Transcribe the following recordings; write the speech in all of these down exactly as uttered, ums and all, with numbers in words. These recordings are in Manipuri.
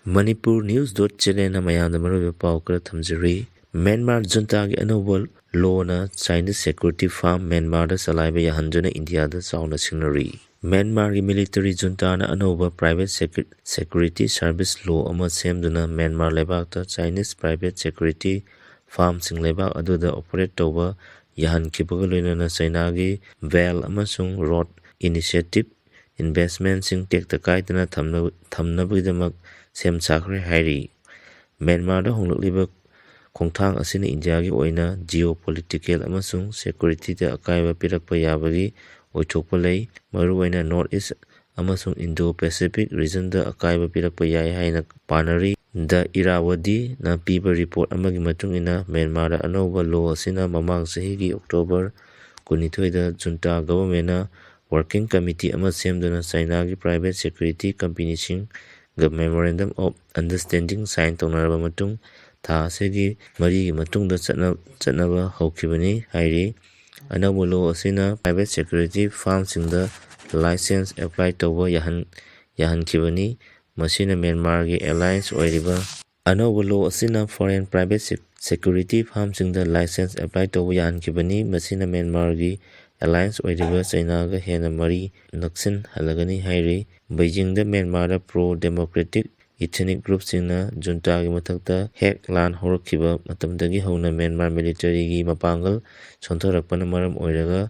Manipur News dot channelꯅ ꯃꯌꯥꯝꯗ ꯃꯔꯨꯑꯣꯏꯕ ꯄꯥꯎ ꯈꯔ ꯊꯝꯖꯔꯤ꯫ ꯃ꯭ꯌꯥꯟꯃꯥꯔ ꯖꯨꯟꯇꯥꯒꯤ ꯑꯅꯧꯕ ꯂꯣꯅ Chinese security firm ꯃ꯭ꯌꯥꯟꯃꯥꯔꯗ ꯆꯂꯥꯏꯕ ꯌꯥꯍꯟꯗꯨꯅ ꯏꯟꯗꯤꯌꯥꯗ ꯆꯥꯎꯅ ꯁꯤꯡꯅꯔꯤ꯫ ꯃ꯭ꯌꯥꯟꯃꯥꯔꯒꯤ military ꯖꯨꯟꯇꯥꯅ ꯑꯅꯧꯕ private security service law ꯑꯃ ꯁꯦꯝꯗꯨꯅ ꯃ꯭ꯌꯥꯟꯃꯥꯔ ꯂꯩꯕꯥꯛꯇ Chinese private security firmꯁꯤꯡ ꯂꯩꯕꯥꯛ ꯑꯗꯨꯗ operate ꯇꯧꯕ ꯌꯥꯍꯟꯈꯤꯕꯒ ꯂꯣꯏꯅꯅ ꯆꯩꯅꯥꯒꯤ ꯕꯦꯜ ꯑꯃꯁꯨꯡ ꯔꯣꯗ initiative investmentꯁꯤꯡ ꯇꯦꯛꯇ ꯀꯥꯏꯗꯅ ꯊꯝꯅꯕꯒꯤꯗꯃꯛ ꯁꯦꯝ ꯁꯥꯈ꯭ꯔꯦ ꯍꯥꯏꯔꯤ꯫ ꯃ꯭ꯌꯥꯟꯃꯥꯔꯗ ꯍꯣꯡꯂꯛꯂꯤꯕ ꯈꯣꯡꯊꯥꯡ ꯑꯁꯤꯅ ꯏꯟꯗꯤꯌꯥꯒꯤ ꯑꯣꯏꯅ geopolitical ꯑꯃꯁꯨꯡ securityꯗ ꯑꯀꯥꯏꯕ ꯄꯤꯔꯛꯄ ꯌꯥꯕꯒꯤ ꯑꯣꯏꯊꯣꯛꯄ ꯂꯩ, ꯃꯔꯨꯑꯣꯏꯅ North East ꯑꯃꯁꯨꯡ Indo-Pacific regionꯗ ꯑꯀꯥꯏꯕ ꯄꯤꯔꯛꯄ ꯌꯥꯏ ꯍꯥꯏꯅ ꯄꯥꯅꯔꯤ꯫ The Irrawaddyꯅ ꯄꯤꯕ report ꯑꯃꯒꯤ ꯃꯇꯨꯡ ꯏꯟꯅ, ꯃ꯭ꯌꯥꯟꯃꯥꯔꯗ ꯑꯅꯧꯕ law ꯑꯁꯤꯅ ꯃꯃꯥꯡ ꯆꯍꯤꯒꯤ October ꯀꯨꯟꯅꯤꯊꯣꯏꯗ ꯖꯨꯟꯇꯥ governmentꯅ working committee ꯑꯃ ꯁꯦꯝꯗꯨꯅ ꯆꯩꯅꯥꯒꯤ private security companyꯁꯤꯡꯒ memorandum of understanding sign ꯇꯧꯅꯔꯕ ꯃꯇꯨꯡ, ꯊꯥ ꯑꯁꯤꯒꯤ ꯃꯔꯤꯒꯤ ꯃꯇꯨꯡꯗ ꯆꯠꯅ-, ꯆꯠꯅꯕ ꯍꯧꯈꯤꯕꯅꯤ ꯍꯥꯏꯔꯤ꯫ ꯑꯅꯧꯕ law ꯑꯁꯤꯅ private security firmꯁꯤꯡꯗ license apply ꯇꯧꯕ ꯌꯥꯍꯟ-, ꯌꯥꯍꯟꯈꯤꯕꯅꯤ꯫ ꯃꯁꯤꯅ ꯃ꯭ꯌꯥꯟꯃꯥꯔꯒꯤ alliance ꯑꯣꯏꯔꯤꯕ ꯑꯅꯧꯕ law ꯑꯁꯤꯅ foreign private sec-, security firmꯁꯤꯡꯗ license apply ꯇꯧꯕ ꯌꯥꯍꯟꯈꯤꯕꯅꯤ꯫ ꯃꯁꯤꯅ ꯃ꯭ꯌꯥꯟꯃꯥꯔꯒꯤ alliance ꯑꯣꯏꯔꯤꯕ ꯆꯩꯅꯥꯒ ꯍꯦꯟꯅ ꯃꯔꯤ ꯅꯛꯁꯤꯟꯍꯜꯂꯒꯅꯤ ꯍꯥꯏꯔꯤ꯫ ꯕꯩꯖꯤꯡꯗ ꯃ꯭ꯌꯥꯟꯃꯥꯔꯗ pro-democratic ethnic groupꯁꯤꯡꯅ ꯖꯨꯟꯇꯥꯒꯤ ꯃꯊꯛꯇ ꯍꯦꯛ ꯂꯥꯟ ꯍꯧꯔꯛꯈꯤꯕ ꯃꯇꯝꯗꯒꯤ ꯍꯧꯅ ꯃ꯭ꯌꯥꯟꯃꯥꯔ militaryꯒꯤ ꯃꯄꯥꯡꯒꯜ ꯁꯣꯟꯊꯔꯛꯄꯅ ꯃꯔꯝ ꯑꯣꯏꯔꯒ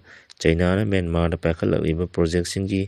ꯆꯩꯅꯥꯅ ꯃ꯭ꯌꯥꯟꯃꯥꯔꯗ ꯄꯥꯏꯈꯠꯂꯛꯂꯤꯕ projectꯁꯤꯡꯒꯤ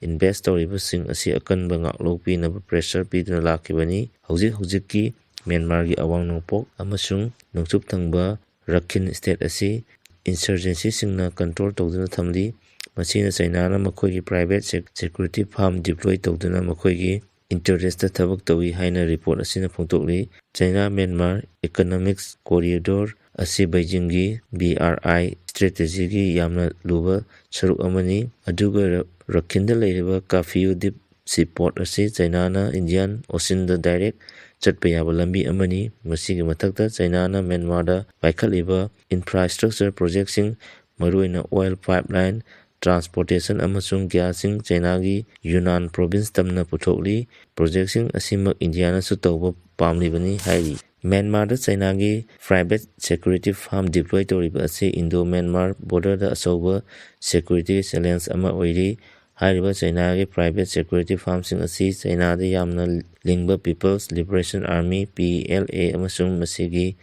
invest ꯇꯧꯔꯤꯕꯁꯤꯡ ꯑꯁꯤ ꯑꯀꯟꯕ ꯉꯥꯛꯂꯧ ꯄꯤꯅꯕ pressure ꯄꯤꯗꯨꯅ ꯂꯥꯛꯈꯤꯕꯅꯤ꯫ ꯍꯧꯖꯤꯛ ꯍꯧꯖꯤꯛꯀꯤ ꯃ꯭ꯌꯥꯟꯃꯥꯔꯒꯤ ꯑꯋꯥꯡ ꯅꯣꯡꯄꯣꯛ ꯑꯃꯁꯨꯡ ꯅꯣꯡꯆꯨꯞ ꯊꯪꯕ ꯔꯥꯈꯤꯟ state ꯑꯁꯤ insurgencyꯁꯤꯡꯅ control ꯇꯧꯗꯨꯅ ꯊꯝꯂꯤ꯫ ꯃꯁꯤꯅ ꯆꯩꯅꯥꯅ ꯃꯈꯣꯏꯒꯤ private sec-, security firm deploy ꯇꯧꯗꯨꯅ ꯃꯈꯣꯏꯒꯤ interestꯇ ꯊꯕꯛ ꯇꯧꯏ ꯍꯥꯏꯅ report ꯑꯁꯤꯅ ꯐꯣꯡꯗꯣꯛꯂꯤ꯫ ꯆꯩꯅꯥ ꯃ꯭ꯌꯥꯟꯃꯥꯔ economics corridor ꯑꯁꯤ ꯕꯩꯖꯤꯡꯒꯤ B R I strategyꯒꯤ ꯌꯥꯝꯅ ꯂꯨꯕ ꯁꯔꯨꯛ ꯑꯃꯅꯤ, ꯑꯗꯨꯒ ꯔ-, ꯔꯥꯈꯤꯟꯗ ꯂꯩꯔꯤꯕ ꯀꯥꯐꯤꯌꯨ ꯗꯤꯞ seaport ꯑꯁꯤ ꯆꯩꯅꯥꯅ Indian Oceanꯗ direct ꯆꯠꯄ ꯌꯥꯕ ꯂꯝꯕꯤ ꯑꯃꯅꯤ꯫ ꯃꯁꯤꯒꯤ ꯃꯊꯛꯇ, ꯆꯩꯅꯥꯅ ꯃ꯭ꯌꯥꯟꯃꯥꯔꯗ ꯄꯥꯏꯈꯠꯂꯤꯕ infrastructure projectꯁꯤꯡ, ꯃꯔꯨꯑꯣꯏꯅ oil pipeline, ꯇ꯭ꯔꯥꯟꯁꯄꯣꯔꯇꯦꯁꯟ ꯑꯃꯁꯨꯡ ꯒ꯭ꯌꯥꯁꯁꯤꯡ ꯆꯩꯅꯥꯒꯤ ꯌꯨꯅꯥꯟ ꯄ꯭ꯔꯣꯚꯤꯟꯁ ꯇꯝꯅ ꯄꯨꯊꯣꯛꯂꯤ꯫ ꯄ꯭ꯔꯣꯖꯦꯛꯁꯤꯡ ꯑꯁꯤꯃꯛ ꯏꯟꯗꯤꯌꯥꯅꯁꯨ ꯇꯧꯕ ꯄꯥꯝꯂꯤꯕꯅꯤ ꯍꯥꯏꯔꯤ꯫ ꯃ꯭ꯌꯥꯟꯃꯥꯔꯗ ꯆꯩꯅꯥꯒꯤ ꯄ꯭ꯔꯥꯏꯚꯦꯠ ꯁꯦꯀ꯭ꯌꯨꯔꯤꯇꯤ ꯐꯥꯔꯝ ꯗꯤꯄ꯭ꯂꯣꯏ ꯇꯧꯔꯤꯕ ꯑꯁꯤ ꯏꯟꯗꯣ ꯃ꯭ꯌꯥꯟꯃꯥꯔ ꯕꯣꯔꯗꯔꯗ ꯑꯆꯧꯕ ꯁꯦꯀ꯭ꯌꯨꯔꯤꯇꯤ ꯆꯦꯂꯦꯟꯖ ꯑꯃ ꯑꯣꯏꯔꯤ꯫ ꯍꯥꯏꯔꯤꯕ ꯆꯩꯅꯥꯒꯤ ꯄ꯭ꯔꯥꯏꯚꯦꯠ ꯁꯦꯀ꯭ꯌꯨꯔꯤꯇꯤ ꯐꯥꯔꯝꯁꯤꯡ ꯑꯁꯤ ꯆꯩꯅꯥꯗ ꯌꯥꯝꯅ ꯂꯤꯡꯕ people's liberation army, P L A, ꯑꯃꯁꯨꯡ ꯃꯁꯤꯒꯤ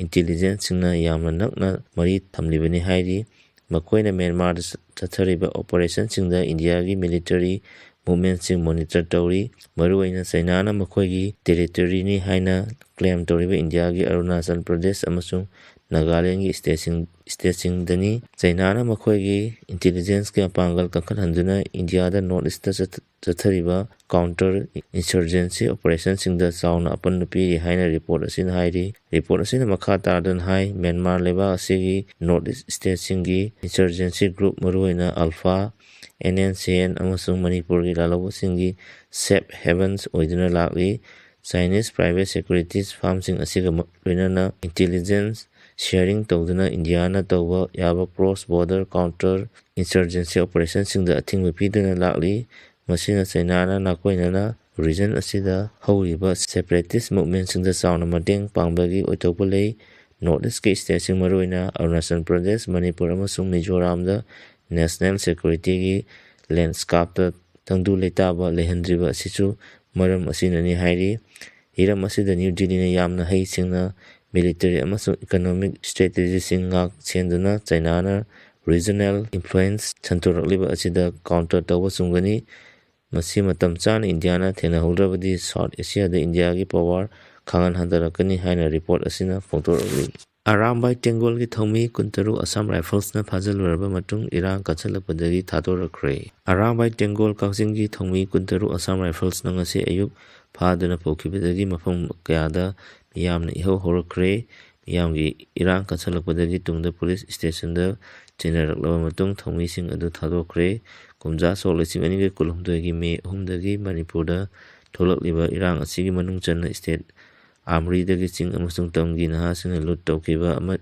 ꯏꯟꯇꯦꯂꯤꯖꯦꯟꯁꯁꯤꯡꯅ ꯌꯥꯝꯅ ꯅꯛꯅ ꯃꯔꯤ ꯊꯝꯂꯤꯕꯅꯤ ꯍꯥꯏꯔꯤ꯫ ꯃꯈꯣꯏꯅ ꯃ꯭ꯌꯥꯟꯃꯥꯔꯗ ꯆꯠꯊꯔꯤꯕ ꯑꯣꯄꯔꯦꯁꯟꯁꯤꯡꯗ ꯏꯟꯗꯤꯌꯥꯒꯤ ꯃꯤꯂꯤꯇꯔꯤ ꯃꯨꯚꯃꯦꯟꯠꯁꯤꯡ ꯃꯣꯅꯤꯇꯔ ꯇꯧꯔꯤ꯫ ꯃꯔꯨꯑꯣꯏꯅ ꯆꯩꯅꯥꯅ ꯃꯈꯣꯏꯒꯤ ꯇꯦꯔꯤꯇꯣꯔꯤꯅꯤ ꯍꯥꯏꯅ ꯀ꯭ꯂꯦꯝ ꯇꯧꯔꯤꯕ ꯏꯟꯗꯤꯌꯥꯒꯤ ꯑꯔꯨꯅꯥꯆꯜ ꯄ꯭ꯔꯗꯦꯁ ꯑꯃꯁꯨꯡ ꯅꯥꯒꯥꯂꯦꯟꯒꯤ ꯁ꯭ꯇꯦꯠꯁꯤꯡ, ꯁ꯭ꯇꯦꯠꯁꯤꯡꯗꯅꯤ꯫ ꯆꯩꯅꯥꯅ ꯃꯈꯣꯏꯒꯤ ꯏꯟꯇꯦꯂꯤꯖꯦꯟꯁꯀꯤ ꯃꯄꯥꯡꯒꯜ ꯀꯟꯈꯠꯍꯟꯗꯨꯅ ꯏꯟꯗꯤꯌꯥꯗ ꯅꯣꯔꯠ ꯏꯁꯇ ꯆꯠ-, ꯆꯠꯊꯔꯤꯕ ꯀꯥꯎꯟꯇꯔ ꯏꯟꯁꯔꯖꯦꯟꯁꯤ ꯑꯣꯄꯔꯦꯁꯟꯁꯤꯡꯗ ꯆꯥꯎꯅ ꯑꯄꯟꯕ ꯄꯤꯔꯤ ꯍꯥꯏꯅ ꯔꯤꯄꯣꯔꯠ ꯑꯁꯤꯅ ꯍꯥꯏꯔꯤ꯫ ꯔꯤꯄꯣꯔꯠ ꯑꯁꯤꯅ ꯃꯈꯥ ꯇꯥꯗꯨꯅ ꯍꯥꯏ, ꯃ꯭ꯌꯥꯟꯃꯥꯔ ꯂꯩꯕꯥꯛ ꯑꯁꯤꯒꯤ ꯅꯣꯔꯠ ꯏꯁ ꯁ꯭ꯇꯦꯠꯁꯤꯡꯒꯤ ꯏꯟꯁꯔꯖꯦꯟꯁꯤ ꯒ꯭ꯔꯨꯞ, ꯃꯔꯨꯑꯣꯏꯅ ULFA, N N C N ꯑꯃꯁꯨꯡ ꯃꯅꯤꯄꯨꯔꯒꯤ ꯂꯥꯜꯍꯧꯕꯁꯤꯡꯒꯤ ꯁꯦꯐ ꯍꯦꯕꯟꯁ ꯑꯣꯏꯗꯨꯅ ꯂꯥꯛꯂꯤ꯫ ꯆꯥꯏꯅꯤꯁ ꯄ꯭ꯔꯥꯏꯚꯦꯠ ꯁꯦꯀ꯭ꯌꯨꯔꯤꯇꯤꯁ ꯐꯥꯔꯝꯁꯤꯡ ꯑꯁꯤꯒ ꯃ-, ꯂꯣꯏꯅꯅ ꯏꯟꯇꯦꯂꯤꯖꯦꯟꯁ ꯁꯤꯌꯔꯤꯡ ꯇꯧꯗꯨꯅ ꯏꯟꯗꯤꯌꯥꯅ ꯇꯧꯕ ꯌꯥꯕ ꯀ꯭ꯔꯣꯁ ꯕꯣꯔꯗꯔ ꯀꯥꯎꯟꯇꯔ ꯏꯟꯁꯔꯖꯦꯟꯁꯤ ꯑꯣꯄꯔꯦꯁꯟꯁꯤꯡꯗ ꯑꯊꯤꯡꯕ ꯄꯤꯗꯨꯅ ꯂꯥꯛꯂꯤ꯫ ꯃꯁꯤꯅ ꯆꯩꯅꯥꯅ ꯅꯥꯀꯣꯏꯅꯅ ꯔꯤꯖꯟ ꯑꯁꯤꯗ ꯍꯧꯔꯤꯕ ꯁꯦꯄꯔꯦꯇꯤꯁ ꯃꯨꯚꯃꯦꯟꯠꯁꯤꯡꯗ ꯆꯥꯎꯅ ꯃꯇꯦꯡ ꯄꯥꯡꯕꯒꯤ ꯑꯣꯏꯊꯣꯛꯄ ꯂꯩ꯫ ꯅꯣꯔꯠ ꯏꯁꯀꯤ ꯁ꯭ꯇꯦꯠꯁꯤꯡ, ꯃꯔꯨꯑꯣꯏꯅ ꯑꯔꯨꯅꯥꯆꯜ ꯄ꯭ꯔꯗꯦꯁ, ꯃꯅꯤꯄꯨꯔ ꯑꯃꯁꯨꯡ ꯃꯤꯖꯣꯔꯥꯝꯗ ꯅꯦꯁꯅꯦꯜ ꯁꯦꯀ꯭ꯌꯨꯔꯤꯇꯤꯒꯤ ꯂꯦꯟꯁꯀꯥꯞꯇ ꯇꯪꯗꯨ ꯂꯩꯇꯥꯕ ꯂꯩꯍꯟꯗ꯭ꯔꯤꯕ ꯑꯁꯤꯁꯨ ꯃꯔꯝ ꯑꯁꯤꯅꯅꯤ ꯍꯥꯏꯔꯤ꯫ ꯍꯤꯔꯝ ꯑꯁꯤꯗ ꯅ꯭ꯌꯨ ꯗꯤꯜꯂꯤꯅ ꯌꯥꯝꯅ ꯍꯩꯁꯤꯡꯅ ꯃꯤꯂꯤꯇꯔꯤ ꯑꯃꯁꯨꯡ ꯏꯀꯣꯅꯣꯃꯤꯛ ꯁ꯭ꯇ꯭ꯔꯦꯇꯦꯖꯤꯁꯤꯡ ꯉꯥꯛ ꯁꯦꯟꯗꯨꯅ ꯆꯩꯅꯥꯅ ꯔꯤꯖꯅꯦꯜ ꯏꯟꯐ꯭ꯂꯨꯌꯦꯟꯁ ꯁꯟꯗꯣꯔꯛꯂꯤꯕ ꯑꯁꯤꯗ ꯀꯥꯎꯟꯇꯔ ꯇꯧꯕ ꯆꯨꯝꯒꯅꯤ꯫ ꯃꯁꯤ ꯃꯇꯝ ꯆꯥꯅ ꯏꯟꯗꯤꯌꯥꯅ ꯊꯦꯡꯅꯍꯧꯗ꯭ꯔꯕꯗꯤ ꯁꯥꯎꯠ ꯑꯦꯁꯤꯌꯥꯗ ꯏꯟꯗꯤꯌꯥꯒꯤ ꯄꯋꯥꯔ ꯈꯥꯡꯍꯟ ꯍꯟꯊꯔꯛꯀꯅꯤ ꯍꯥꯏꯅ ꯔꯤꯄꯣꯔꯠ ꯑꯁꯤꯅ ꯐꯣꯡꯗꯣꯔꯛꯂꯤ꯫ ꯑꯔꯥꯝꯕꯥꯏ ꯇꯦꯡꯒꯣꯜꯒꯤ ꯊꯧꯃꯤ ꯀꯨꯟꯇꯔꯨꯛ ꯑꯁꯥꯝ ꯔꯥꯏꯐꯜꯁꯅ ꯐꯥꯖꯤꯜꯂꯨꯔꯕ ꯃꯇꯨꯡ ꯏꯔꯥꯡ ꯀꯟꯁꯤꯜꯂꯛꯄꯗꯒꯤ ꯊꯥꯗꯣꯔꯛꯈ꯭ꯔꯦ꯫ ꯑꯔꯥꯝꯕꯥꯏ ꯇꯦꯡꯒꯣꯜ ꯀꯛꯆꯤꯡꯒꯤ ꯊꯧꯃꯤ ꯀꯨꯟꯇꯔꯨꯛ ꯑꯁꯥꯝ ꯔꯥꯏꯐꯜꯁꯅ ꯉꯁꯤ ꯑꯌꯨꯛ ꯐꯥꯗꯨꯅ ꯄꯨꯈꯤꯕꯗꯒꯤ ꯃꯐꯝ ꯀꯌꯥꯗ ꯃꯤꯌꯥꯝꯅ ꯏꯍꯧ ꯍꯧꯔꯛꯈ꯭ꯔꯦ꯫ ꯃꯤꯌꯥꯝꯒꯤ ꯏꯔꯥꯡ ꯀꯟꯁꯤꯜꯂꯛꯄꯗꯒꯤ ꯇꯨꯡꯗ ꯄꯨꯂꯤꯁ ꯁ꯭ꯇꯦꯁꯟꯗ ꯆꯦꯟꯅꯔꯛꯂꯕ ꯃꯇꯨꯡ ꯊꯧꯃꯤꯁꯤꯡ ꯑꯗꯨ ꯊꯥꯗꯣꯛꯈ꯭ꯔꯦ꯫ ꯀꯨꯝꯖꯥ ꯁꯣꯛ ꯂꯤꯁꯤꯡ ꯑꯅꯤꯒ ꯀꯨꯟꯍꯨꯝꯗꯣꯏꯒꯤ ꯃꯦ ꯑꯍꯨꯝꯗꯒꯤ ꯃꯅꯤꯄꯨꯔꯗ ꯊꯣꯛꯂꯛꯂꯤꯕ ꯏꯔꯥꯡ ꯑꯁꯤꯒꯤ ꯃꯅꯨꯡ ꯆꯟꯅ ꯁ꯭ꯇꯦꯠ ꯑꯥꯔꯃꯔꯤꯗꯒꯤ ꯆꯤꯡ ꯑꯃꯁꯨꯡ ꯇꯝꯒꯤ ꯅꯍꯥꯁꯤꯡꯅ ꯂꯨꯠ ꯇꯧꯈꯤꯕ ꯑꯃ-,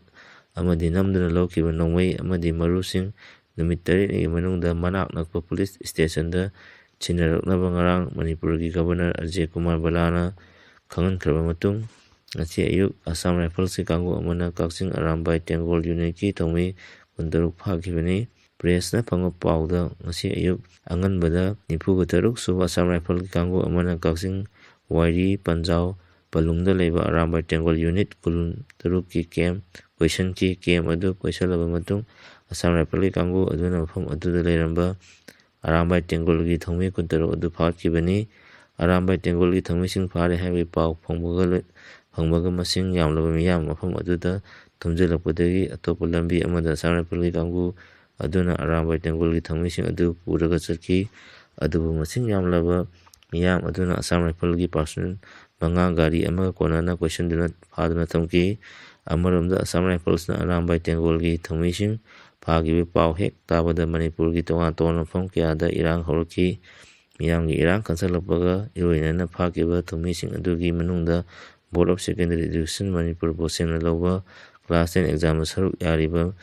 ꯑꯃꯗꯤ ꯅꯝꯗꯨꯅ ꯂꯧꯈꯤꯕ ꯅꯣꯡꯃꯩ ꯑꯃꯗꯤ ꯃꯔꯨꯁꯤꯡ ꯅꯨꯃꯤꯠ ꯇꯔꯦꯠꯅꯤꯒꯤ ꯃꯅꯨꯡꯗ ꯃꯅꯥꯛ ꯅꯛꯄ ꯄꯨꯂꯤꯁ ꯁ꯭ꯇꯦꯁꯟꯗ ꯁꯤꯟꯅꯔꯛꯅꯕ ꯉꯔꯥꯡ ꯃꯅꯤꯄꯨꯔꯒꯤ ꯒꯕꯔꯅꯔ ꯑꯖꯦ ꯀꯨꯃꯥꯔ ꯕꯂꯥꯅ ꯈꯪꯍꯟꯈ꯭ꯔꯕ ꯃꯇꯨꯡ, ꯉꯁꯤ ꯑꯌꯨꯛ ꯑꯁꯥꯝ ꯔꯥꯏꯐꯜꯁꯀꯤ ꯀꯥꯡꯕꯨ ꯑꯃꯅ ꯀꯛꯆꯤꯡ ꯑꯔꯥꯝꯕꯥꯏ ꯇꯦꯡꯒꯣꯜ ꯌꯨꯅꯤꯠꯀꯤ ꯊꯧꯃꯤ ꯀꯨꯟꯇꯔꯨꯛ ꯐꯥꯈꯤꯕꯅꯤ꯫ ꯄ꯭ꯔꯦꯁꯅ ꯐꯪꯕ ꯄꯥꯎꯗ, ꯉꯁꯤ ꯑꯌꯨꯛ ꯑꯉꯟꯕꯗ ꯅꯤꯐꯨꯒ ꯇꯔꯨꯛ ꯁꯨꯕ ꯑꯁꯥꯝ ꯔꯥꯏꯐꯜꯒꯤ ꯀꯥꯡꯕꯨ ꯑꯃꯅ ꯀꯛꯆꯤꯡ ꯋꯥꯏꯔꯤ ꯄꯟꯖꯥꯎ ꯄꯂꯨꯡꯗ ꯂꯩꯕ ꯑꯔꯥꯝꯕꯥꯏ ꯇꯦꯡꯒꯣꯜ ꯌꯨꯅꯤꯠ ꯀꯨꯟꯇꯔꯨꯛꯀꯤ ꯀꯦꯝ ꯀꯣꯏꯁꯟꯈꯤ꯫ ꯀꯦꯝ ꯑꯗꯨ ꯀꯣꯏꯁꯜꯂꯕ ꯃꯇꯨꯡ, ꯑꯁꯥꯝ ꯔꯥꯏꯐꯜꯒꯤ ꯀꯥꯡꯕꯨ ꯑꯗꯨꯅ ꯃꯐꯝ ꯑꯗꯨꯗ ꯂꯩꯔꯝꯕ ꯑꯔꯥꯝꯕꯥꯏ ꯇꯦꯡꯒꯣꯜꯒꯤ ꯊꯧꯃꯤ ꯀꯨꯟꯇꯔꯨꯛ ꯑꯗꯨ ꯐꯥꯈꯤꯕꯅꯤ꯫ ꯑꯔꯥꯝꯕꯥꯏ ꯇꯦꯡꯒꯣꯜꯒꯤ ꯊꯧꯃꯤꯁꯤꯡ ꯐꯥꯔꯦ ꯍꯥꯏꯕꯒꯤ ꯄꯥꯎ ꯐꯪꯕꯒ ꯂꯣꯏ-, ꯐꯪꯕꯒ ꯃꯁꯤꯡ ꯌꯥꯝꯂꯕ ꯃꯤꯌꯥꯝ ꯃꯐꯝ ꯑꯗꯨꯗ ꯊꯨꯝꯖꯤꯜꯂꯛꯄꯗꯒꯤ ꯑꯇꯣꯞꯄ ꯂꯝꯕꯤ ꯑꯃꯗ ꯑꯁꯥꯝ ꯔꯥꯏꯐꯜꯒꯤ ꯀꯥꯡꯕꯨ ꯑꯗꯨꯅ ꯑꯔꯥꯝꯕꯥꯏ ꯇꯦꯡꯒꯣꯜꯒꯤ ꯊꯧꯃꯤꯁꯤꯡ ꯑꯗꯨ ꯄꯨꯔꯒ ꯆꯠꯈꯤ꯫ ꯑꯗꯨꯕꯨ ꯃꯁꯤꯡ ꯌꯥꯝꯂꯕ ꯃꯤꯌꯥꯝ ꯑꯗꯨꯅ ꯑꯁꯥꯝ ꯔꯥꯏꯐꯜꯒꯤ ꯄꯥꯔꯁꯣꯅꯦꯜ ꯃꯉꯥ ꯒꯥꯔꯤ ꯑꯃꯒ ꯀꯣꯟꯅꯅ ꯀꯣꯏꯁꯤꯟꯗꯨꯅ ꯐꯥꯗꯨꯅ ꯊꯝꯈꯤ꯫ ꯑꯃꯔꯣꯝꯗ ꯑꯁꯥꯝ ꯔꯥꯏꯐꯜꯁꯅ ꯑꯔꯥꯝꯕꯥꯏ ꯇꯦꯡꯒꯣꯜꯒꯤ ꯊꯧꯃꯤꯁꯤꯡ ꯐꯥꯈꯤꯕꯒꯤ ꯄꯥꯎ ꯍꯦꯛ ꯇꯥꯕꯗ ꯃꯅꯤꯄꯨꯔꯒꯤ ꯇꯣꯉꯥꯟ ꯇꯣꯉꯥꯟꯕ ꯃꯐꯝ ꯀꯌꯥꯗ ꯏꯔꯥꯡ ꯍꯧꯔꯛꯈꯤ꯫ ꯃꯤꯌꯥꯝꯒꯤ ꯏꯔꯥꯡ ꯀꯟꯁꯤꯜꯂꯛꯄꯒ ꯏꯔꯣꯏꯅꯅ ꯐꯥꯈꯤꯕ ꯊꯧꯃꯤꯁꯤꯡ ꯑꯗꯨꯒꯤ ꯃꯅꯨꯡꯗ Board of Secondary Education Manipur ꯕꯣꯁꯦꯝꯅ ꯂꯧꯕ class ten examꯗ ꯁꯔꯨꯛ ꯌꯥꯔꯤꯕ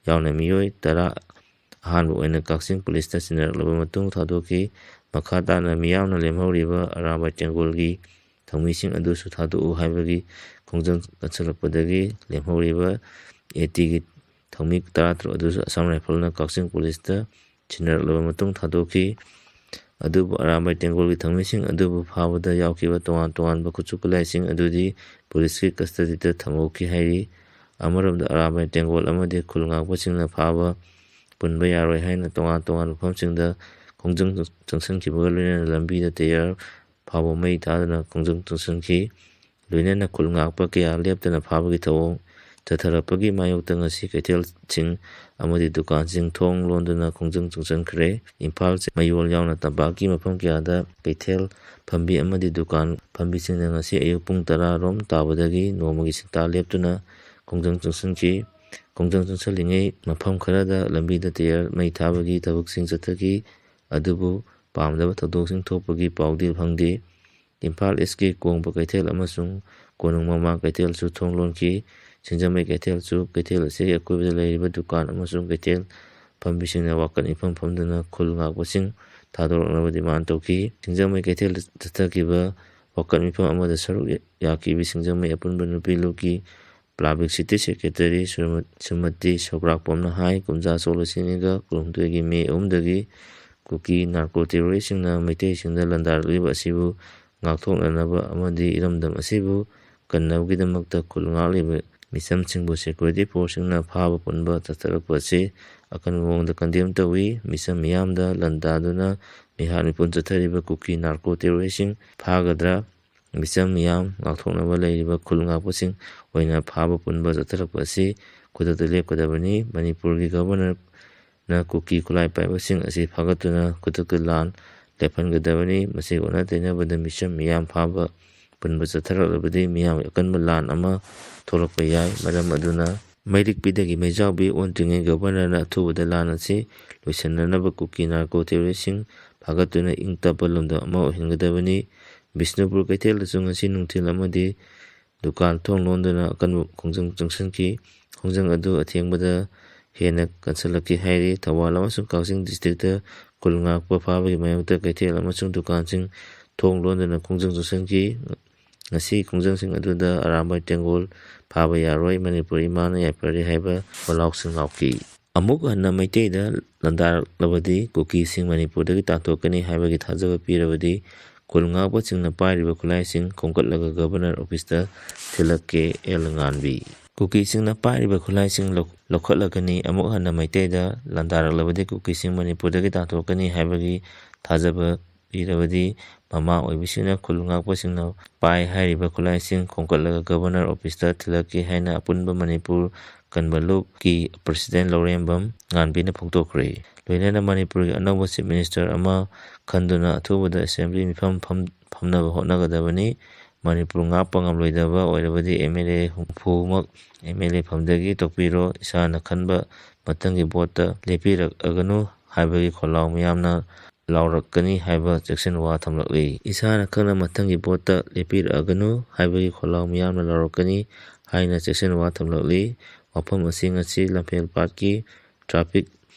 ꯌꯥꯎꯅ ꯃꯤꯑꯣꯏ ꯇꯔꯥ ꯑꯍꯥꯟꯕ ꯑꯣꯏꯅ ꯀꯛꯆꯤꯡ ꯄꯨꯂꯤꯁꯇ ꯁꯤꯟꯅꯔꯛꯂꯕ ꯃꯇꯨꯡ ꯊꯥꯗꯣꯛꯈꯤ꯫ ꯃꯈꯥ ꯇꯥꯅ ꯃꯤꯌꯥꯝꯅ ꯂꯦꯝꯍꯧꯔꯤꯕ ꯑꯔꯥꯝꯕꯥꯏ ꯇꯦꯡꯒꯣꯜꯒꯤ ꯊꯧꯃꯤꯁꯤꯡ ꯑꯗꯨꯁꯨ ꯊꯥꯗꯣꯛꯎ ꯍꯥꯏꯕꯒꯤ ꯈꯣꯡꯖꯪ ꯀꯟꯁꯤꯜꯂꯛꯄꯗꯒꯤ ꯂꯦꯝꯍꯧꯔꯤꯕ ATꯒꯤ ꯊꯧꯃꯤ ꯇꯔꯥꯇꯔꯨꯛ ꯑꯗꯨꯁꯨ ꯑꯁꯥꯝ ꯔꯥꯏꯐꯜꯅ ꯀꯛꯆꯤꯡ ꯄꯨꯂꯤꯁꯇ ꯁꯤꯟꯅꯔꯛꯂꯕ ꯃꯇꯨꯡ ꯊꯥꯗꯣꯛꯈꯤ꯫ ꯑꯗꯨꯕꯨ ꯑꯔꯥꯝꯕꯥꯏ ꯇꯦꯡꯒꯣꯜꯒꯤ ꯊꯧꯃꯤꯁꯤꯡ ꯑꯗꯨꯕꯨ ꯐꯥꯕꯗ ꯌꯥꯎꯈꯤꯕ ꯇꯣꯉꯥꯟ ꯇꯣꯉꯥꯟꯕ ꯈꯨꯠꯁꯨ ꯈꯨꯠꯂꯥꯏꯁꯤꯡ ꯑꯗꯨꯗꯤ ꯄꯨꯂꯤꯁꯀꯤ ꯀꯁꯇꯗꯤꯗ ꯊꯝꯍꯧꯈꯤ ꯍꯥꯏꯔꯤ꯫ ꯑꯃꯔꯣꯝꯗ ꯑꯔꯥꯝꯕꯥꯏ ꯇꯦꯡꯒꯣꯜ ꯑꯃꯗꯤ ꯈꯨꯜ ꯉꯥꯛꯄꯁꯤꯡꯅ ꯐꯥꯕ ꯄꯨꯟꯕ ꯌꯥꯔꯣꯏ ꯍꯥꯏꯅ ꯇꯣꯉꯥꯟ ꯇꯣꯉꯥꯟꯕ ꯃꯐꯝꯁꯤꯡꯗ ꯈꯣꯡꯖꯪ ꯆꯪꯁꯤꯟꯈꯤꯕꯒ ꯂꯣꯏꯅꯅ ꯂꯝꯕꯤꯗ ꯇꯌꯥꯔ ꯐꯥꯎꯕ ꯃꯩ ꯊꯥꯗꯨꯅ ꯈꯣꯡꯖꯪ ꯆꯪꯁꯤꯟꯈꯤ꯫ ꯂꯣꯏꯅꯅ ꯈꯨꯜ ꯉꯥꯛꯄ ꯀꯌꯥ ꯂꯦꯞꯇꯅ ꯐꯥꯕꯒꯤ ꯊꯧꯑꯣꯡ ꯆꯠꯊꯔꯛꯄꯒꯤ ꯃꯥꯌꯣꯛꯇ ꯉꯁꯤ ꯀꯩꯊꯦꯜꯁꯤꯡ ꯑꯃꯗꯤ ꯗꯨꯀꯥꯟꯁꯤꯡ ꯊꯣꯡ ꯂꯣꯟꯗꯨꯅ ꯈꯣꯡꯖꯪ ꯆꯪꯁꯤꯟꯈ꯭ꯔꯦ꯫ ꯏꯝꯐꯥꯜ ꯃꯌꯣꯜ ꯌꯥꯎꯅ ꯇꯝꯄꯥꯛꯀꯤ ꯃꯐꯝ ꯀꯌꯥꯗ ꯀꯩꯊꯦꯜ ꯐꯝꯕꯤ ꯑꯃꯗꯤ ꯗꯨꯀꯥꯟ ꯐꯝꯕꯤꯁꯤꯡꯅ ꯉꯁꯤ ꯑꯌꯨꯛ ꯄꯨꯡ ꯇꯔꯥ ꯔꯣꯝ ꯇꯥꯕꯗꯒꯤ ꯅꯣꯡꯃꯒꯤ ꯁꯤꯟꯊꯥ ꯂꯦꯞꯇꯨꯅ ꯈꯣꯡꯖꯪ ꯆꯪꯁꯤꯟꯈꯤ꯫ ꯈꯣꯡꯖꯪ ꯆꯪꯁꯤꯜꯂꯤꯉꯩ ꯃꯐꯝ ꯈꯔꯗ ꯂꯝꯕꯤꯗ ꯇꯌꯥꯔ ꯃꯩ ꯊꯥꯕꯒꯤ ꯊꯕꯛꯁꯤꯡ ꯆꯠꯊꯈꯤ꯫ ꯑꯗꯨꯕꯨ ꯄꯥꯝꯗꯕ ꯊꯧꯗꯣꯛꯁꯤꯡ ꯊꯣꯛꯄꯒꯤ ꯄꯥꯎꯗꯤ ꯐꯪꯗꯦ꯫ ꯏꯝꯐꯥꯜ ꯏꯁꯀꯤ ꯀꯣꯡꯕ ꯀꯩꯊꯦꯜ ꯑꯃꯁꯨꯡ ꯀꯣꯅꯨꯡ ꯃꯃꯥꯡ ꯀꯩꯊꯦꯜꯁꯨ ꯊꯣꯡ ꯂꯣꯟꯈꯤ꯫ ꯁꯤꯡꯖꯃꯩ ꯀꯩꯊꯦꯜꯁꯨ ꯀꯩꯊꯦꯜ ꯑꯁꯤꯒꯤ ꯑꯀꯣꯏꯕꯗ ꯂꯩꯔꯤꯕ ꯗꯨꯀꯥꯟ ꯑꯃꯁꯨꯡ ꯀꯩꯊꯦꯜ ꯐꯝꯕꯤꯁꯤꯡꯅ ꯋꯥꯀꯠ ꯃꯤꯐꯝ ꯐꯝꯗꯨꯅ ꯈꯨꯜ ꯉꯥꯛꯄꯁꯤꯡ ꯊꯥꯗꯣꯔꯛꯅꯕ demand ꯇꯧꯈꯤ꯫ ꯁꯤꯡꯖꯃꯩ ꯀꯩꯊꯦꯜꯗ ꯆꯠꯊꯈꯤꯕ ꯋꯥꯀꯠ ꯃꯤꯐꯝ ꯑꯃꯗ ꯁꯔꯨꯛ ꯌꯥꯈꯤꯕ ꯁꯤꯡꯖꯃꯩ ꯑꯄꯨꯟꯕ ꯅꯨꯄꯤ ꯂꯨꯞꯀꯤ Publicity Secretary ꯁ꯭ꯔꯤꯃ-, ꯁ꯭ꯔꯤꯃꯇꯤ ꯁꯧꯒ꯭ꯔꯥꯛꯄꯝꯅ ꯍꯥꯏ, ꯀꯨꯝꯖꯥ ꯁꯣꯛ ꯂꯤꯁꯤꯡ ꯑꯅꯤꯒ ꯀꯨꯟꯍꯨꯝꯗꯣꯏꯒꯤ ꯃꯦ ꯑꯍꯨꯝꯗꯒꯤ ꯀꯨꯀꯤ narco terroristꯁꯤꯡꯅ ꯃꯩꯇꯩꯁꯤꯡꯗ ꯂꯥꯟꯗꯥꯔꯛꯂꯤꯕ ꯑꯁꯤꯕꯨ ꯉꯥꯛꯊꯣꯛꯅꯅꯕ ꯑꯃꯗꯤ ꯏꯔꯝꯗꯝ ꯑꯁꯤꯕꯨ ꯀꯟꯅꯕꯒꯤꯗꯃꯛꯇ ꯈꯨꯜ ꯉꯥꯛꯂꯤꯕ ꯃꯤꯆꯝꯁꯤꯡꯕꯨ security forceꯁꯤꯡꯅ ꯐꯥꯕ ꯄꯨꯟꯕ ꯆꯠꯊꯔꯛꯄ ꯑꯁꯤ ꯑꯀꯟꯕ ꯃꯑꯣꯡꯗ condemn ꯇꯧꯏ꯫ ꯃꯤꯆꯝ ꯃꯤꯌꯥꯝꯗ ꯂꯥꯟꯗꯥꯗꯨꯅ ꯃꯤꯍꯥꯠ ꯃꯤꯄꯨꯟ ꯆꯠꯊꯔꯤꯕ ꯀꯨꯀꯤ narco terroristꯁꯤꯡ ꯐꯥꯒꯗ꯭ꯔꯥ, ꯃꯤꯆꯝ ꯃꯤꯌꯥꯝ ꯉꯥꯛꯊꯣꯛꯅꯕ ꯂꯩꯔꯤꯕ ꯈꯨꯜ ꯉꯥꯛꯄꯁꯤꯡ ꯑꯣꯏꯅ ꯐꯥꯕ ꯄꯨꯟꯕ ꯆꯠꯊꯔꯛꯄ ꯑꯁꯤ ꯈꯨꯗꯛꯇ ꯂꯦꯞꯀꯗꯕꯅꯤ꯫ ꯃꯅꯤꯄꯨꯔꯒꯤ Governorꯅ ꯀꯨꯀꯤ ꯈꯨꯠꯂꯥꯏ ꯄꯥꯏꯕꯁꯤꯡ ꯑꯁꯤ ꯐꯥꯒꯠꯇꯨꯅ ꯈꯨꯗꯛꯇ ꯂꯥꯟ ꯂꯦꯞꯍꯟꯒꯗꯕꯅꯤ꯫ ꯃꯁꯤꯒ ꯑꯣꯟꯅ ꯇꯩꯅꯕꯗ ꯃꯤꯆꯝ ꯃꯤꯌꯥꯝ ꯐꯥꯕ ꯄꯨꯟꯕ ꯆꯠꯊꯔꯛꯂꯕꯗꯤ ꯃꯤꯌꯥꯝꯒꯤ ꯑꯀꯟꯕ ꯂꯥꯟ ꯑꯃ ꯊꯣꯛꯂꯛꯄ ꯌꯥꯏ꯫ ꯃꯔꯝ ꯑꯗꯨꯅ ꯃꯩꯔꯤꯛꯄꯤꯗꯒꯤ ꯃꯩꯖꯥꯎꯕꯤ ꯑꯣꯟꯗ꯭ꯔꯤꯉꯩ Governorꯅ ꯑꯊꯨꯕꯗ ꯂꯥꯟ ꯑꯁꯤ ꯂꯣꯏꯁꯤꯟꯅꯅꯕ ꯀꯨꯀꯤ narco terroristꯁꯤꯡ ꯐꯥꯒꯠꯇꯨꯅ ꯏꯪ ꯇꯞꯄ ꯂꯝꯗꯝ ꯑꯃ ꯑꯣꯏꯍꯟꯒꯗꯕꯅꯤ꯫ ꯕꯤꯁꯅꯨꯄꯨꯔ ꯀꯩꯊꯦꯜꯗꯁꯨ ꯉꯁꯤ ꯅꯨꯡꯊꯤꯜ ꯑꯃꯗꯤ ꯗꯨꯀꯥꯟ ꯊꯣꯡ ꯂꯣꯟꯗꯨꯅ ꯑꯀꯟꯕ ꯈꯣꯡꯖꯪ ꯆꯪꯁꯤꯟꯈꯤ꯫ ꯈꯣꯡꯖꯪ ꯑꯗꯨ ꯑꯊꯦꯡꯕꯗ ꯍꯦꯟꯅ ꯀꯟꯁꯤꯜꯂꯛꯈꯤ ꯍꯥꯏꯔꯤ꯫ ꯊꯧꯕꯥꯜ ꯑꯃꯁꯨꯡ ꯀꯛꯆꯤꯡ districtꯇ ꯈꯨꯜ ꯉꯥꯛꯄ ꯐꯥꯕꯒꯤ ꯃꯥꯌꯣꯛꯇ ꯀꯩꯊꯦꯜ ꯑꯃꯁꯨꯡ ꯗꯨꯀꯥꯟꯁꯤꯡ ꯊꯣꯡ ꯂꯣꯟꯗꯨꯅ ꯈꯣꯡꯖꯪ ꯆꯪꯁꯤꯟꯈꯤ꯫ ꯉꯁꯤ ꯈꯣꯡꯖꯪꯁꯤꯡ ꯑꯗꯨꯗ ꯑꯔꯥꯝꯕꯥꯏ ꯇꯦꯡꯒꯣꯜ ꯐꯥꯕ ꯌꯥꯔꯣꯏ, ꯃꯅꯤꯄꯨꯔ ꯏꯃꯥꯅ ꯌꯥꯏꯐꯔꯦ ꯍꯥꯏꯕ ꯈꯣꯜꯂꯥꯎꯁꯤꯡ ꯂꯥꯎꯈꯤ꯫ ꯑꯃꯨꯛ ꯍꯟꯅ ꯃꯩꯇꯩꯗ ꯂꯥꯟꯗꯥꯔꯛꯂꯕꯗꯤ ꯀꯨꯀꯤꯁꯤꯡ ꯃꯅꯤꯄꯨꯔꯗꯒꯤ ꯇꯥꯟꯊꯣꯛꯀꯅꯤ ꯍꯥꯏꯕꯒꯤ ꯊꯥꯖꯕ ꯄꯤꯔꯕꯗꯤ ꯈꯨꯜ ꯉꯥꯛꯄꯁꯤꯡꯅ ꯄꯥꯏꯔꯤꯕ ꯈꯨꯠꯂꯥꯏꯁꯤꯡ ꯈꯣꯝꯒꯠꯂꯒ Governor officeꯇ ꯊꯤꯜꯂꯛꯀꯦ, ꯑꯦꯜ ꯉꯥꯟꯕꯤ꯫ ꯀꯨꯀꯤꯁꯤꯡꯅ ꯄꯥꯏꯔꯤꯕ ꯈꯨꯠꯂꯥꯏꯁꯤꯡ ꯂꯧ-, ꯂꯧꯈꯠꯂꯒꯅꯤ꯫ ꯑꯃꯨꯛ ꯍꯟꯅ ꯃꯩꯇꯩꯗ ꯂꯥꯟꯗꯥꯔꯛꯂꯕꯗꯤ ꯀꯨꯀꯤꯁꯤꯡ ꯃꯅꯤꯄꯨꯔꯗꯒꯤ ꯇꯥꯟꯊꯣꯛꯀꯅꯤ ꯍꯥꯏꯕꯒꯤ ꯊꯥꯖꯕ ꯄꯤꯔꯕꯗꯤ ꯃꯃꯥ ꯑꯣꯏꯕꯤꯁꯤꯡꯅ ꯈꯨꯜ ꯉꯥꯛꯄꯁꯤꯡꯅ ꯄꯥꯏ ꯍꯥꯏꯔꯤꯕ ꯈꯨꯠꯂꯥꯏꯁꯤꯡ ꯈꯣꯝꯒꯠꯂꯒ Governor officeꯇ ꯊꯤꯜꯂꯛꯀꯦ ꯍꯥꯏꯅ ꯑꯄꯨꯟꯕ ꯃꯅꯤꯄꯨꯔ ꯀꯟꯕ ꯂꯨꯞꯀꯤ President ꯂꯧꯔꯦꯝꯕꯝ ꯉꯥꯟꯕꯤꯅ ꯐꯣꯡꯗꯣꯛꯈ꯭ꯔꯦ꯫ ꯂꯣꯏꯅꯅ ꯃꯅꯤꯄꯨꯔꯒꯤ ꯑꯅꯧꯕ Chief Minister ꯑꯃ ꯈꯟꯗꯨꯅ ꯑꯊꯨꯕꯗ Assembly ꯃꯤꯐꯝ ꯐꯝ-, ꯐꯝꯅꯕ ꯍꯣꯠꯅꯒꯗꯕꯅꯤ꯫ ꯃꯅꯤꯄꯨꯔ ꯉꯥꯛꯄ ꯉꯝꯂꯣꯏꯗꯕ ꯑꯣꯏꯔꯕꯗꯤ MLA ꯍꯨꯝꯐꯨꯃꯛ MLA ꯐꯝꯗꯒꯤ ꯇꯣꯛꯄꯤꯔꯣ, ꯏꯁꯥꯅ ꯈꯟꯕ ꯃꯊꯪꯒꯤ voteꯇ ꯂꯦꯞꯄꯤꯔꯛꯑꯒꯅꯨ ꯍꯥꯏꯕꯒꯤ ꯈꯣꯜꯂꯥꯎ ꯃꯤꯌꯥꯝꯅ ꯂꯥꯎꯔꯛꯀꯅꯤ ꯍꯥꯏꯕ ꯆꯦꯛꯁꯤꯟ ꯋꯥ ꯊꯝꯂꯛꯂꯤ꯫ ꯏꯁꯥꯅ ꯈꯪꯅ ꯃꯊꯪꯒꯤ voteꯇ ꯂꯦꯞꯄꯤꯔꯛꯑꯒꯅꯨ ꯍꯥꯏꯕꯒꯤ ꯈꯣꯜꯂꯥꯎ ꯃꯤꯌꯥꯝꯅ ꯂꯥꯎꯔꯛꯀꯅꯤ ꯍꯥꯏꯅ ꯆꯦꯛꯁꯤꯟ ꯋꯥ ꯊꯝꯂꯛꯂꯤ꯫ ꯋꯥꯐꯝ ꯑꯁꯤ ꯉꯁꯤ ꯂꯝꯐꯦꯜ ꯄꯥꯠꯀꯤ traffic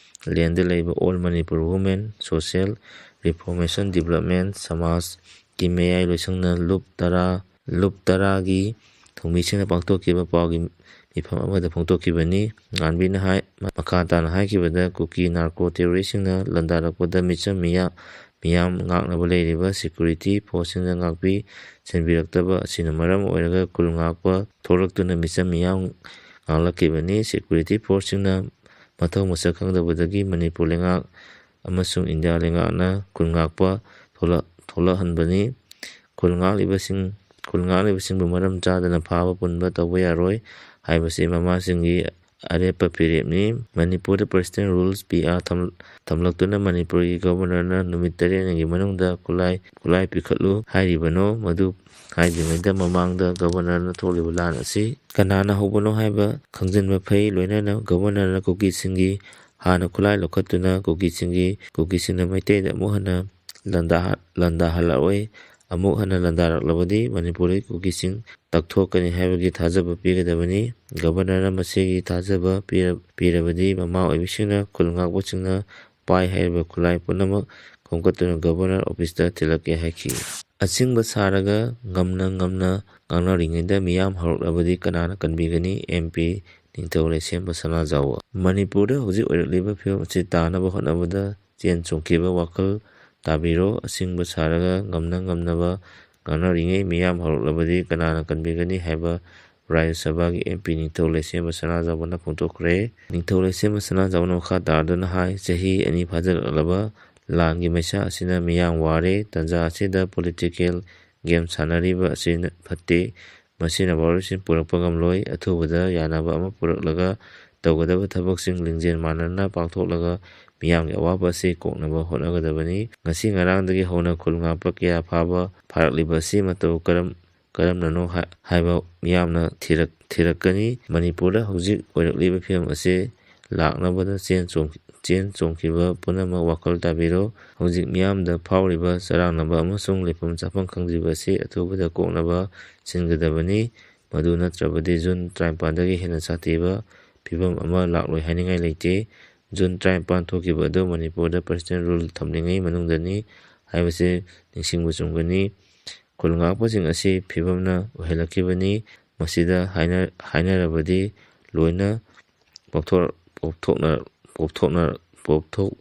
ꯂꯦꯟꯗ ꯂꯩꯕ All Manipur Women Social Reformation Development ꯁꯃꯥꯖꯀꯤ ꯃꯌꯥꯏ ꯂꯣꯏꯁꯪꯅ ꯂꯨꯞ ꯇꯔꯥ, ꯂꯨꯞ ꯇꯔꯥꯒꯤ ꯊꯧꯃꯤꯁꯤꯡꯅ ꯄꯥꯡꯊꯣꯛꯈꯤꯕ ꯄꯥꯎꯒꯤ ꯃꯤꯐꯝ ꯑꯃꯗ ꯐꯣꯡꯗꯣꯛꯈꯤꯕꯅꯤ꯫ ꯉꯥꯟꯕꯤꯅ ꯍꯥꯏ, ꯃꯈꯥ ꯇꯥꯅ ꯍꯥꯏꯈꯤꯕꯗ, ꯀꯨꯀꯤ ꯅꯥꯔꯀꯣ ꯇꯦꯔꯣꯔꯤꯁꯁꯤꯡꯅ ꯂꯥꯟꯗꯥꯔꯛꯄꯗ ꯃꯤꯆꯝ ꯃꯤꯌꯥꯝ, ꯃꯤꯌꯥꯝ ꯉꯥꯛꯅꯕ ꯂꯩꯔꯤꯕ ꯁꯦꯀ꯭ꯌꯨꯔꯤꯇꯤ ꯐꯣꯔꯁꯁꯤꯡꯅ ꯉꯥꯛꯄꯤ ꯁꯦꯟꯕꯤꯔꯛꯇꯕ ꯑꯁꯤꯅ ꯃꯔꯝ ꯑꯣꯏꯔꯒ ꯈꯨꯜ ꯉꯥꯛꯄ ꯊꯣꯛꯂꯛꯇꯨꯅ ꯃꯤꯆꯝ ꯃꯤꯌꯥꯝ ꯉꯥꯛꯂꯛꯈꯤꯕꯅꯤ꯫ ꯁꯦꯀ꯭ꯌꯨꯔꯤꯇꯤ ꯐꯣꯔꯁꯁꯤꯡꯅ ꯃꯊꯧ ꯃꯁꯛ ꯈꯪꯗꯕꯗꯒꯤ ꯃꯅꯤꯄꯨꯔ ꯂꯩꯉꯥꯛ ꯑꯃꯁꯨꯡ ꯏꯟꯗꯤꯌꯥ ꯂꯩꯉꯥꯛꯅ ꯈꯨꯜ ꯉꯥꯛꯄ ꯊꯣꯛꯂꯛ-, ꯊꯣꯛꯂꯛꯍꯟꯕꯅꯤ꯫ ꯈꯨꯜ ꯉꯥꯛꯂꯤꯕꯁꯤꯡ, ꯈꯨꯜ ꯉꯥꯛꯂꯤꯕꯁꯤꯡꯕꯨ ꯃꯔꯝ ꯆꯥꯗꯅ ꯐꯥꯕ ꯄꯨꯟꯕ ꯇꯧꯕ ꯌꯥꯔꯣꯏ ꯍꯥꯏꯕꯁꯤ ꯃꯃꯥꯁꯤꯡꯒꯤ ꯑꯔꯦꯞꯄ ꯐꯤꯔꯦꯞꯅꯤ꯫ ꯃꯅꯤꯄꯨꯔꯗ President Rules, ꯄꯤ ꯑꯥꯔ, ꯊꯝ-, ꯊꯝꯂꯛꯇꯨꯅ ꯃꯅꯤꯄꯨꯔꯒꯤ ꯒꯣꯚꯔꯅꯔꯅ ꯅꯨꯃꯤꯠ ꯇꯔꯦꯠꯅꯤꯒꯤ ꯃꯅꯨꯡꯗ ꯈꯨꯠꯂꯥꯏ, ꯈꯨꯠꯂꯥꯏ ꯄꯤꯈꯠꯂꯨ ꯍꯥꯏꯔꯤꯕꯅꯣ? ꯃꯗꯨ ꯍꯥꯏꯗ꯭ꯔꯤꯉꯩꯗ ꯃꯃꯥꯡꯗ ꯒꯣꯚꯔꯅꯔꯅ ꯊꯣꯛꯂꯤꯕ ꯂꯥꯟ ꯑꯁꯤ ꯀꯅꯥꯅ ꯍꯧꯕꯅꯣ ꯍꯥꯏꯕ ꯈꯪꯖꯤꯟꯕ ꯐꯩ꯫ ꯂꯣꯏꯅꯅ ꯒꯣꯚꯔꯅꯔꯅ ꯀꯨꯀꯤꯁꯤꯡꯒꯤ ꯍꯥꯟꯅ ꯈꯨꯠꯂꯥꯏ ꯂꯧꯈꯠꯇꯨꯅ ꯀꯨꯀꯤꯁꯤꯡꯒꯤ, ꯀꯨꯀꯤꯁꯤꯡꯅ ꯃꯩꯇꯩꯗ ꯑꯃꯨꯛ ꯍꯟꯅ ꯂꯥꯟꯗꯥ-, ꯂꯥꯟꯗꯥꯍꯜꯂꯛꯑꯣꯏ꯫ ꯑꯃꯨꯛ ꯍꯟꯅ ꯂꯥꯟꯗꯥꯔꯛꯂꯕꯗꯤ ꯃꯅꯤꯄꯨꯔꯗꯒꯤ ꯀꯨꯀꯤꯁꯤꯡ ꯇꯛꯊꯣꯛꯀꯅꯤ ꯍꯥꯏꯕꯒꯤ ꯊꯥꯖꯕ ꯄꯤꯒꯗꯕꯅꯤ꯫ ꯒꯕꯔꯅꯔꯅ ꯃꯁꯤꯒꯤ ꯊꯥꯖꯕ ꯄꯤꯔ-, ꯄꯤꯔꯕꯗꯤ ꯃꯃꯥ ꯑꯣꯏꯕꯤꯁꯤꯡꯅ ꯈꯨꯜ ꯉꯥꯛꯄꯁꯤꯡꯅ ꯄꯥꯏ ꯍꯥꯏꯔꯤꯕ ꯈꯨꯠꯂꯥꯏ ꯄꯨꯝꯅꯃꯛ ꯈꯣꯝꯒꯠꯇꯨꯅ ꯒꯕꯔꯅꯔ ꯑꯣꯐꯤꯁꯇ ꯊꯤꯜꯂꯛꯀꯦ ꯍꯥꯏꯈꯤ꯫ ꯑꯆꯤꯡꯕ ꯁꯥꯔꯒ ꯉꯝꯅ ꯉꯝꯅ ꯉꯥꯡꯅꯔꯤꯉꯩꯗ ꯃꯤꯌꯥꯝ ꯍꯧꯔꯛꯂꯕꯗꯤ ꯀꯅꯥꯅ ꯀꯟꯕꯤꯒꯅꯤ? ꯑꯦꯝ ꯄꯤ ꯅꯤꯡꯊꯧ ꯂꯩꯁꯦꯝꯕ ꯁꯅꯥꯖꯥꯎꯕ꯫ ꯃꯅꯤꯄꯨꯔꯗ ꯍꯧꯖꯤꯛ ꯑꯣꯏꯔꯛꯂꯤꯕ ꯐꯤꯕꯝ ꯑꯁꯤ ꯇꯥꯅꯕ ꯍꯣꯠꯅꯕꯗ ꯆꯦꯟ ꯆꯣꯡꯈꯤꯕ ꯋꯥꯈꯜ ꯇꯥꯕꯤꯔꯣ꯫ ꯑꯆꯤꯡꯕ ꯁꯥꯔꯒ ꯉꯝꯅ ꯉꯝꯅꯕ ꯉꯥꯡꯅꯔꯤꯉꯩ ꯃꯤꯌꯥꯝ ꯍꯧꯔꯛꯂꯕꯗꯤ ꯀꯅꯥꯅ ꯀꯟꯕꯤꯒꯅꯤ ꯍꯥꯏꯕ ꯔꯥꯖ꯭ꯌ ꯁꯚꯥꯒꯤ ꯑꯦꯝ ꯄꯤ ꯅꯤꯡꯊꯧ ꯂꯩꯁꯦꯝꯕ ꯁꯅꯥꯖꯥꯎꯕꯅ ꯐꯣꯡꯗꯣꯛꯈ꯭ꯔꯦ꯫ ꯅꯤꯡꯊꯧ ꯂꯩꯁꯦꯝꯕ ꯁꯅꯥꯖꯥꯎꯕꯅ ꯃꯈꯥ ꯇꯥꯗꯨꯅ ꯍꯥꯏ, ꯆꯍꯤ ꯑꯅꯤ ꯐꯥꯖꯤꯜꯂꯛꯂꯕ ꯂꯥꯟꯒꯤ ꯃꯩꯁꯥ ꯑꯁꯤꯅ ꯃꯤꯌꯥꯝ ꯋꯥꯔꯦ꯫ ꯇꯥꯟꯖꯥ ꯑꯁꯤꯗ ꯄꯣꯂꯤꯇꯤꯀꯦꯜ ꯒꯦꯝ ꯁꯥꯟꯅꯔꯤꯕ ꯑꯁꯤ ꯐꯠꯇꯦ꯫ ꯃꯁꯤꯅ ꯚꯥꯔꯠꯁꯤꯡ ꯄꯨꯔꯛꯄ ꯉꯝꯂꯣꯏ꯫ ꯑꯊꯨꯕꯗ ꯌꯥꯅꯕ ꯑꯃ ꯄꯨꯔꯛꯂꯒ ꯇꯧꯒꯗꯕ ꯊꯕꯛꯁꯤꯡ ꯂꯤꯡꯖꯦꯜ ꯃꯥꯟꯅꯅ ꯄꯥꯡꯊꯣꯛꯂꯒ ꯃꯤꯌꯥꯝꯒꯤ ꯑꯋꯥꯕ ꯑꯁꯤ ꯀꯣꯛꯅꯕ ꯍꯣꯠꯅꯒꯗꯕꯅꯤ꯫ ꯉꯁꯤ ꯉꯔꯥꯡꯗꯒꯤ ꯍꯧꯅ ꯈꯨꯜ ꯉꯥꯛꯄ ꯀꯌꯥ ꯐꯥꯕ ꯐꯥꯔꯛꯂꯤꯕ ꯑꯁꯤ ꯃꯇꯧ ꯀꯔꯝ-, ꯀꯔꯝꯅꯅꯣ ꯍꯥ-, ꯍꯥꯏꯕ ꯃꯤꯌꯥꯝꯅ ꯊꯤꯔꯛ-, ꯊꯤꯔꯛꯀꯅꯤ꯫ ꯃꯅꯤꯄꯨꯔꯗ ꯍꯧꯖꯤꯛ ꯑꯣꯏꯔꯛꯂꯤꯕ ꯐꯤꯕꯝ ꯑꯁꯤ ꯂꯥꯛꯅꯕꯗ ꯆꯦꯟ ꯆꯣꯡ-, ꯆꯦꯟ ꯆꯣꯡꯈꯤꯕ ꯄꯨꯝꯅꯃꯛ ꯋꯥꯈꯜ ꯇꯥꯕꯤꯔꯣ꯫ ꯍꯧꯖꯤꯛ ꯃꯤꯌꯥꯝꯗ ꯐꯥꯎꯔꯤꯕ ꯆꯔꯥꯡꯅꯕ ꯑꯃꯁꯨꯡ ꯂꯩꯐꯝ ꯆꯥꯐꯝ ꯈꯪꯗ꯭ꯔꯤꯕ ꯑꯁꯤ ꯑꯊꯨꯕꯗ ꯀꯣꯛꯅꯕ ꯁꯤꯟꯒꯗꯕꯅꯤ꯫ ꯃꯗꯨ ꯅꯠꯇ꯭ꯔꯕꯗꯤ ꯖꯨꯟ ꯇꯔꯥꯅꯤꯄꯥꯟꯗꯒꯤ ꯍꯦꯟꯅ ꯁꯥꯊꯤꯕ ꯐꯤꯕꯝ ꯑꯃ ꯂꯥꯛꯂꯣꯏ ꯍꯥꯏꯅꯤꯡꯉꯥꯏ ꯂꯩꯇꯦ꯫ ꯖꯨꯟ ꯇꯔꯥꯅꯤꯄꯥꯟ ꯊꯣꯛꯈꯤꯕ ꯑꯗꯨ ꯃꯅꯤꯄꯨꯔꯗ personal rule ꯊꯝꯂꯤꯉꯩ ꯃꯅꯨꯡꯗꯅꯤ ꯍꯥꯏꯕꯁꯤ ꯅꯤꯡꯁꯤꯡꯕ ꯆꯨꯝꯒꯅꯤ꯫ ꯈꯨꯜ ꯉꯥꯛꯄꯁꯤꯡ ꯑꯁꯤ ꯐꯤꯕꯝꯅ ꯑꯣꯏꯍꯜꯂꯛꯈꯤꯕꯅꯤ꯫ ꯃꯁꯤꯗ ꯍꯥꯏꯅ-, ꯍꯥꯏꯅꯔꯕꯗꯤ ꯂꯣꯏꯅ ꯄꯣꯛꯊꯣꯛ-, ꯄꯣꯛꯊꯣꯛꯅ-, ꯄꯣꯛꯊꯣꯛꯅ-, ꯄꯣꯛꯊꯣꯛ-,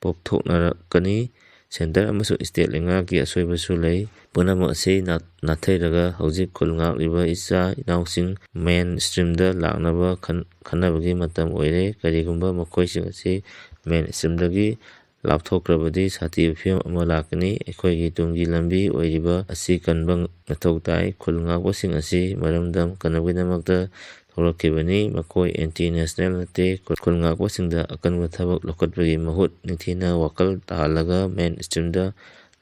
ꯄꯣꯛꯊꯣꯛꯅꯔꯛꯀꯅꯤ꯫ Centre ꯑꯃꯁꯨꯡ state ꯂꯩꯉꯥꯛꯀꯤ ꯑꯁꯣꯏꯕꯁꯨ ꯂꯩ꯫ ꯄꯨꯝꯅꯃꯛ ꯑꯁꯤ ꯅꯥ-, ꯅꯥꯊꯩꯔꯒ ꯍꯧꯖꯤꯛ ꯈꯨꯜ ꯉꯥꯛꯂꯤꯕ ꯏꯆꯥ ꯏꯅꯥꯎꯁꯤꯡ main streamꯗ ꯂꯥꯛꯅꯕ ꯈꯟ-, ꯈꯟꯅꯕꯒꯤ ꯃꯇꯝ ꯑꯣꯏꯔꯦ꯫ ꯀꯔꯤꯒꯨꯝꯕ ꯃꯈꯣꯏꯁꯤꯡ ꯑꯁꯤ main streamꯗꯒꯤ ꯂꯥꯞꯊꯣꯛꯈ꯭ꯔꯕꯗꯤ ꯁꯥꯊꯤꯕ ꯐꯤꯕꯝ ꯑꯃ ꯂꯥꯛꯀꯅꯤ꯫ ꯑꯩꯈꯣꯏꯒꯤ ꯇꯨꯡꯒꯤ ꯂꯝꯕꯤ ꯑꯣꯏꯔꯤꯕ ꯑꯁꯤ ꯀꯟꯕ ꯃꯊꯧ ꯇꯥꯏ꯫ ꯈꯨꯜ ꯉꯥꯛꯄꯁꯤꯡ ꯑꯁꯤ ꯃꯔꯝꯗꯝ ꯀꯟꯅꯕꯒꯤꯗꯃꯛꯇ ꯊꯣꯛꯂꯛꯈꯤꯕꯅꯤ꯫ ꯃꯈꯣꯏ anti national ꯅꯠꯇꯦ꯫ ꯈꯨꯜ ꯉꯥꯛꯄꯁꯤꯡꯗ ꯑꯀꯟꯕ ꯊꯕꯛ ꯂꯧꯈꯠꯄꯒꯤ ꯃꯍꯨꯠ ꯅꯤꯡꯊꯤꯅ ꯋꯥꯈꯜ ꯇꯥꯍꯜꯂꯒ main streamꯗ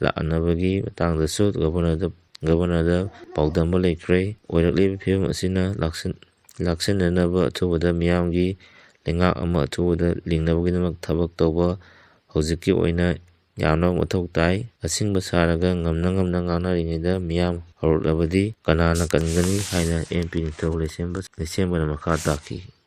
ꯂꯥꯛꯅꯕꯒꯤ ꯃꯇꯥꯡꯗꯁꯨ governorꯗ, governorꯗ ꯄꯥꯎꯗꯝꯕ ꯂꯩꯈ꯭ꯔꯦ꯫ ꯑꯣꯏꯔꯛꯂꯤꯕ ꯐꯤꯕꯝ ꯑꯁꯤꯅ ꯂꯥꯛꯁꯤꯟ-, ꯂꯥꯛꯁꯤꯟꯅꯅꯕ ꯑꯊꯨꯕꯗ ꯃꯤꯌꯥꯝꯒꯤ ꯂꯩꯉꯥꯛ ꯑꯃ ꯑꯊꯨꯕꯗ ꯂꯤꯡꯅꯕꯒꯤꯗꯃꯛ ꯊꯕꯛ ꯇꯧꯕ ꯍꯧꯖꯤꯛꯀꯤ ꯑꯣꯏꯅ ꯌꯥꯝꯅ ꯃꯊꯧ ꯇꯥꯏ꯫ ꯑꯁꯤꯡꯕ ꯁꯥꯔꯒ ꯉꯝꯅ ꯉꯝꯅ ꯉꯥꯡꯅꯔꯤꯉꯩꯗ ꯃꯤꯌꯥꯝ ꯍꯧꯔꯛꯂꯕꯗꯤ ꯀꯅꯥꯅ ꯀꯟꯒꯅꯤ ꯍꯥꯏꯅ MP ꯅꯤꯡꯊꯧ ꯂꯩꯁꯦꯝꯕ-, ꯂꯩꯁꯦꯝꯕꯅ ꯃꯈꯥ ꯇꯥꯈꯤ꯫